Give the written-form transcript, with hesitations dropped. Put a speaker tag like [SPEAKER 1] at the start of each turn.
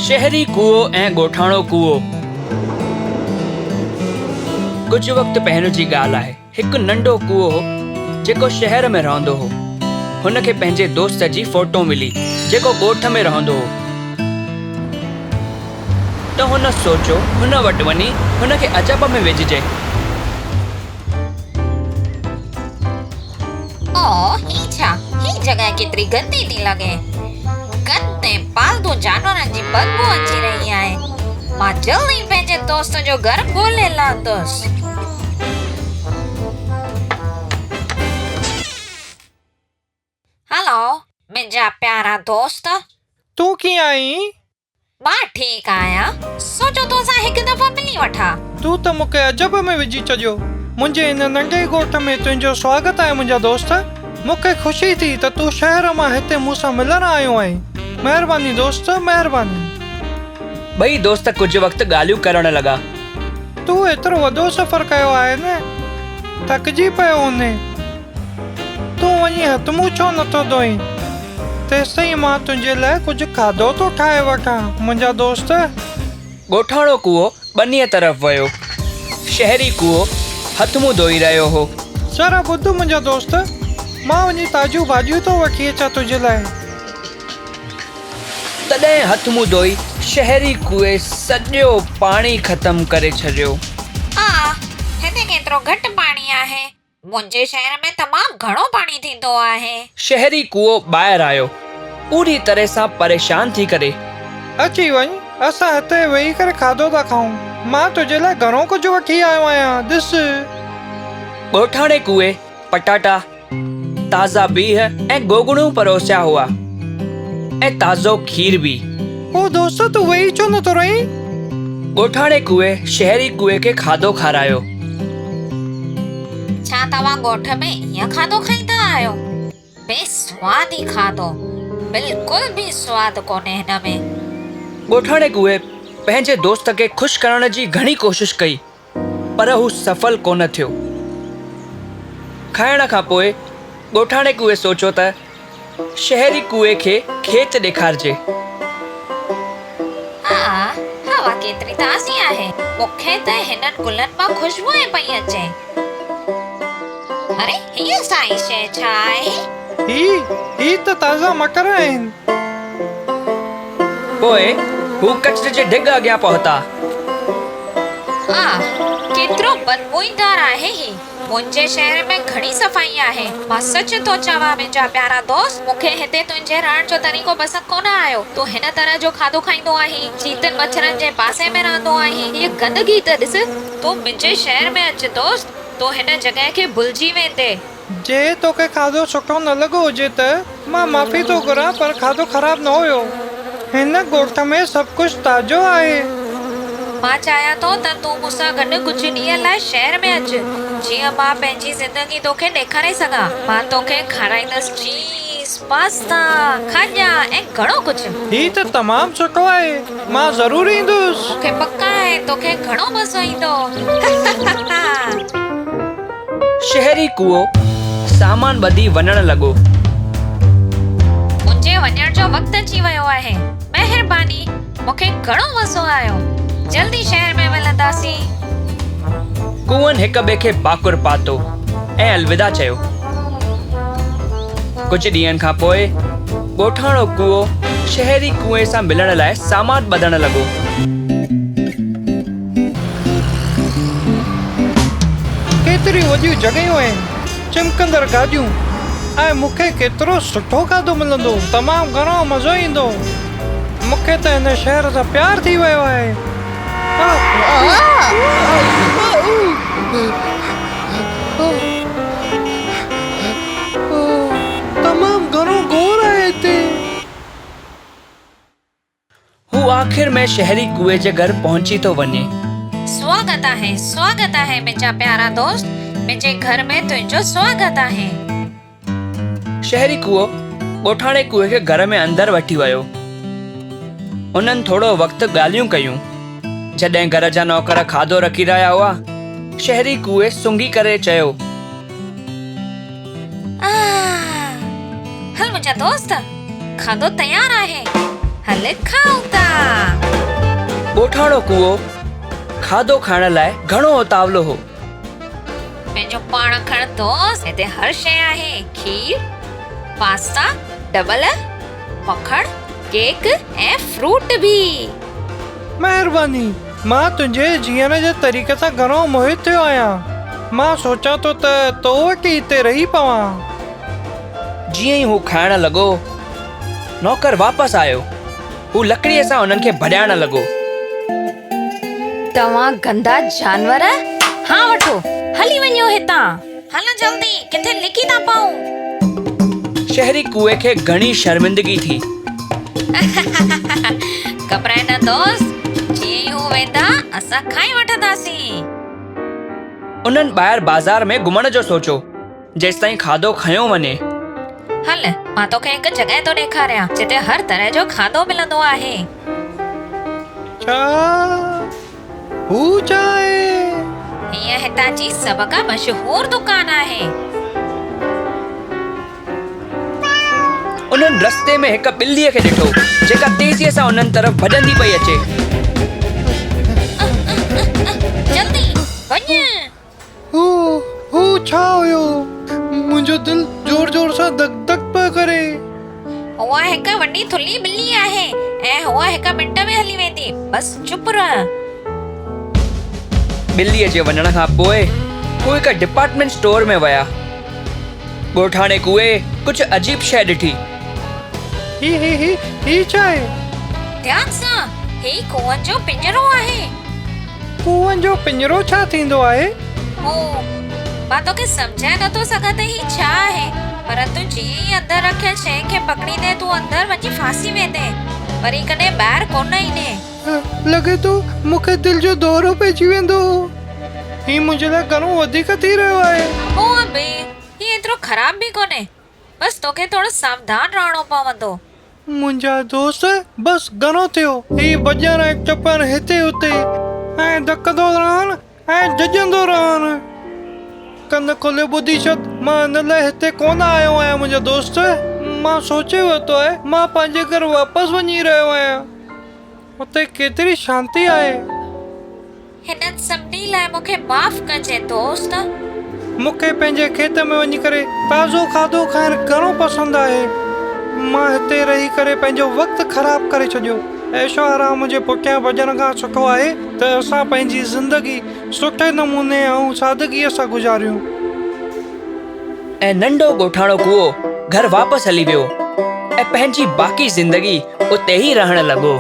[SPEAKER 1] شهري ڪوئو ۽ ڳوٺاڻو ڪوئو. ڪجهه وقت پهريون جي ڳالهه آهي. هڪ ننڍو ڪوئو هو، جيڪو شهر ۾ رهندو هو. هن کي پنهنجي دوست جي فوٽو ملي، جيڪو ڳوٺ ۾ رهندو هو. ته هن سوچيو هن وٽ وڃي هن کي عجب ۾ وجهجي.
[SPEAKER 2] اوه، هي ڇا؟ هي جڳهه ڪيتري گندي ٿي لڳي. گند ۽ پالتو جانورن جي بدبوء اچي رهي آهي. مان جلد ئي پنهنجي دوست جو گهر ڳولي لهندس. هلو، منهنجا پيارا دوست.
[SPEAKER 3] تون ڪيئن آهين؟
[SPEAKER 2] مان ٺيڪ آهيان. سوچيو تو سان هڪ دفعو ملي وٺان.
[SPEAKER 3] تون ته مون کي عجب ۾ وجهي ڇڏيو. منهنجي هن ننڍي ڳوٺ ۾ تنهنجو سواگت آهي منهنجا دوست. مون کي خوشي ٿي ته تون شهر مان هتي مون سان ملڻ آيو آهين. مهرباني دوست، مهرباني.
[SPEAKER 1] ٻئي دوست ڪجهه وقت ڳالهيون ڪرڻ لڳا.
[SPEAKER 3] تون ايترو وڏو سفر ڪيو آهي نه، ٿڪجي پيو هوندين. تون وڃي هٿ منهن ڇو نٿو ڌوئين؟ تيستائين مان تنهنجي لاء ڪجهه کاڌو ٿو ٺاهي وٺان، منهنجا دوست.
[SPEAKER 1] ڳوٺاڻو ڪوئو ٻنيء طرف ويو. شهري ڪوئو هٿ منهن ڌوئي رهيو هو.
[SPEAKER 3] ذرا ٻڌ منهنجا دوست، مان وڃي تازيون ڀاڄيون ٿو وٺي اچان تنهنجي لاء.
[SPEAKER 1] تڏهن هٿ منهن ڌوئي شهري ڪوئي سڄو پاڻي ختم ڪري ڇڏيو.
[SPEAKER 2] آه! هتي ڪيترو گهٽ پاڻي آهي. منهنجي شهر ۾ تمام گهڻو پاڻي ٿيندو آهي.
[SPEAKER 1] شهري ڪوئو ٻاهر آيو، پوري طرح سان پريشان ٿي ڪري.
[SPEAKER 3] اچي وڃ، اسان هتي ويهي ڪري کاڌو ٿا کائون. مان تنهنجي لاء گهڻو ڪجهه وٺي آيو آهيان، ڏس.
[SPEAKER 1] ڳوٺاڻي ڪوئي پٽاٽا، تازا بيهه ۽ گوگڙون پروسيا هئا ۽ تازو کير به.
[SPEAKER 3] او دوست، تون ويهي ڇو نٿو رهين؟
[SPEAKER 1] ڳوٺاڻي ڪوئي شهري ڪوئي کي کاڌو کارايو.
[SPEAKER 2] ڇا توهان ڳوٺ ۾ ائين کاڌو کائيندا آهيو؟ بي سوادي کاڌو، بلڪل به سواد ڪونهي هن ۾.
[SPEAKER 1] ڳوٺاڻي ڪوئي پنهنجي دوست کي خوش ڪرڻ جي گهڻي ڪوشش ڪئي. پر هو سڦل ڪونه ٿيو. کائڻ کان پوء ڳوٺاڻي ڪوئي سوچيو ته شهري ڪوئي کي کيت ڏيکارجي.
[SPEAKER 2] آه! هوا ڪيتري تازي آهي. مون کي ته هنن گلن مان خوشبوء پئي اچي. اري! هيء سائي شيء ڇا آهي؟
[SPEAKER 3] هي، هي ته تازا مٽر آهن.
[SPEAKER 1] پوء هو ڪچري جي ڍڳ اڳيان پهتا.
[SPEAKER 2] آه! ڪيترو بدبوئيدار آهي هي. منهنجي شهر ۾ گهڻي صفائي آهي. مان سچ ٿو چوان منهنجا پيارا دوست، مون کي هتي تنهنجي رهڻ جو طريقو پسند ڪونه آيو. تون هن طرح جو کاڌو کائيندو آهين، چيتن مڇرن جي پاسي ۾ رهندو آهين. هيء گندگي ته ڏس. تون منهنجي شهر ۾ اچ دوست، تون هن جڳهه کي ڀلجي ويندين.
[SPEAKER 3] جي توکي کاڌو سٺو نه لڳو هجي ته مان معافي ٿو گهران پر کاڌو خراب نه هيو. هن ڳوٺ ۾ سڀ ڪجهه تازو آهي.
[SPEAKER 2] مان چاهيان ٿو ته تون مون سان گڏ ڪجهه ڏينهن لاء شهر ۾ اچ، جيئن مان پنهنجي زندگي توکي ڏيکاري سگهان. مان توکي کارائيندس چيز، پاستا، کاڄا ۽ گهڻو ڪجهه.
[SPEAKER 3] هي ته تمام سٺو آهي. مان ضرور ايندس.
[SPEAKER 2] مون کي پڪ آهي توکي گهڻو مزو ايندو. ههههه.
[SPEAKER 1] شهري ڪوئو سامان ٻڌي وڃڻ لڳو.
[SPEAKER 2] منهنجي وڃڻ جو وقت اچي ويو آهي. مهرباني، مون کي گهڻو مزو آيو. جلد ئي شهر ۾ ملنداسين.
[SPEAKER 1] ڪوئن هڪ ٻئي کي ڀاڪر پاتو ۽ الوداع چيو. ڪجهه ڏينهن کان پوء ڳوٺاڻو ڪوئو شهري ڪوئي سان ملڻ لاء سامان ٻڌڻ لڳو.
[SPEAKER 3] ڪيتريون وڏيون جڳهيون آهن، چمڪندڙ گاڏيون ۽ مون کي ڪيترو سٺو کاڌو ملندو. تمام گهڻو مزو ايندو. مون کي ته هن شهر سان پيار ٿي ويو آهي. تمام گهڻو گوڙ آهي هتي.
[SPEAKER 1] هو آخر ۾ شهري ڪوئي جي گهر پهچي ٿو وڃي.
[SPEAKER 2] سواگت آهي، سواگت آهي منهنجا پيارا دوست، منهنجي گهر ۾ تنهنجو سواگت آهي.
[SPEAKER 1] شهري ڪوئو ڳوٺاڻي ڪوئي کي گهر ۾ اندر وٺي ويو. هنن ٿورو وقت ڳالهيون ڪيون. جڏهن گهر جا نوڪر کاڌو رکي رهيا هئا، شهري ڪوئي سونگهي ڪري چيو.
[SPEAKER 2] آه! هل منهنجا دوست، کاڌو تيار آهي. هل کائون ٿا.
[SPEAKER 1] ڳوٺاڻو ڪوئو کاڌو کائڻ لاء گهڻو اتاولو هو.
[SPEAKER 2] پنهنجو پاڻ کڻ دوست، هتي هر شيء آهي، کير، پاستا، ڊٻل، مکڻ، ڪيڪ ۽ فروٽ به.
[SPEAKER 3] مهرباني، مان تنهنجي جيئڻ جي طريقي سان گهڻو موهت ٿيو آهيان. مان سوچان ٿو ته تو وٽ ئي هتي رهي پوان.
[SPEAKER 1] جيئن ئي هو کائڻ لڳو، نوڪر واپس آيو. هو لڪڙيء سان انهن کي ڀڄائڻ لڳو.
[SPEAKER 2] توهان گندا جانور! هان وٺو، هلي وڃو هتان. هل جلدي، ڪٿي لڪي ٿا پئون.
[SPEAKER 1] شهري ڪوئي کي گهڻي شرمندگي ٿي.
[SPEAKER 2] گهٻرائي نه دوست، جيئن ئي هو ويندا، اسان کائي وٺنداسين.
[SPEAKER 1] انهن ٻاهر بازار ۾ گهمڻ جو سوچيو. جيستائين کاڌو کنيو وڃي.
[SPEAKER 2] هل، مان توکي هڪ جڳهه ٿو ڏيکاريان، جتي هر طرح جو کاڌو ملندو آهي.
[SPEAKER 3] ڇا؟ هو ڇا آهي؟
[SPEAKER 2] هيء هتان جي سڀ کان مشهور دڪان آهي.
[SPEAKER 1] انهن رستي ۾ هڪ ٻليء کي ڏٺو، جيڪا تيزيء سان انهن طرف ڀڄندي پئي اچي.
[SPEAKER 2] جلدي، وڃ!
[SPEAKER 3] هو، هو ڇا هيو؟ منهنجو دل زور زور سان ڌڪ ڌڪ پيو ڪري.
[SPEAKER 2] اها هڪ وڏي ٿلهي ٻلي آهي ۽ هوء هڪ منٽ ۾ هلي ويندي. بس چپ رهه.
[SPEAKER 1] ٻليء جي وڃڻ کان پوء هو هڪ ڊپارٽمينٽ اسٽور ۾ ويا. ڳوٺاڻي ڪوئي ڪجهه عجيب شيء ڏٺي.
[SPEAKER 3] هي هي هي هي ڇا آهي؟
[SPEAKER 2] ڌيان سان، هي ڪوئن جو پڃرو آهي.
[SPEAKER 3] ڪوئن جو پڃرو ڇا ٿيندو آهي؟
[SPEAKER 2] هو، مان توکي سمجهائي نٿو سگهان ته هي ڇا آهي، پر تون جيئن ئي اندر رکيل شيء کي پڪڙيندين تون اندر وڃي ڦاسي ويندين، وري ڪڏهن ٻاهر ڪونه ايندين.
[SPEAKER 3] لڳي ٿو مون کي دل جو دورو پئجي ويندو. هي منهنجي لاء گهڻو وڌيڪ ٿي رهيو آهي.
[SPEAKER 2] هونء به هي ايترو خراب به ڪونهي. بس توکي ٿورو ساوڌان رهڻو پوندو.
[SPEAKER 3] منهنجا دوست، بس گهڻو ٿيو. هي ڀڄڻ ۽ ٽپڻ هتي هتي ۽ ڊڪندو رهڻ ۽ ڊڄندو رهڻ. ڪن کولي ٻڌي ڇڏ، مان ان لاء هتي ڪونه آيو آهيان منهنجا دوست. مان سوچي ورتو آهي، مان پنهنجي گهر واپس وڃي رهيو آهيان. اتي ڪيتري شانتي آهي.
[SPEAKER 2] هنن سڀني لاء مون کي معاف ڪجي دوست.
[SPEAKER 3] مون کي پنهنجي کيت ۾ وڃي ڪري تازو کاڌو کائڻ گهڻو پسند آهي. مان هتي رهي ڪري پنهنجو وقت خراب ڪري ڇڏيو. عيش و آرام جي پٺيان ڀڄڻ کان سٺو آهي ته اسان پنهنجي زندگي سٺي نموني ۽ سادگيء سان گذاريون.
[SPEAKER 1] ۽ ننڍو ڳوٺاڻو ڪوئو گهر واپس هلي ويو ۽ پنهنجي باقي زندگي اتي ئي رهڻ لڳو.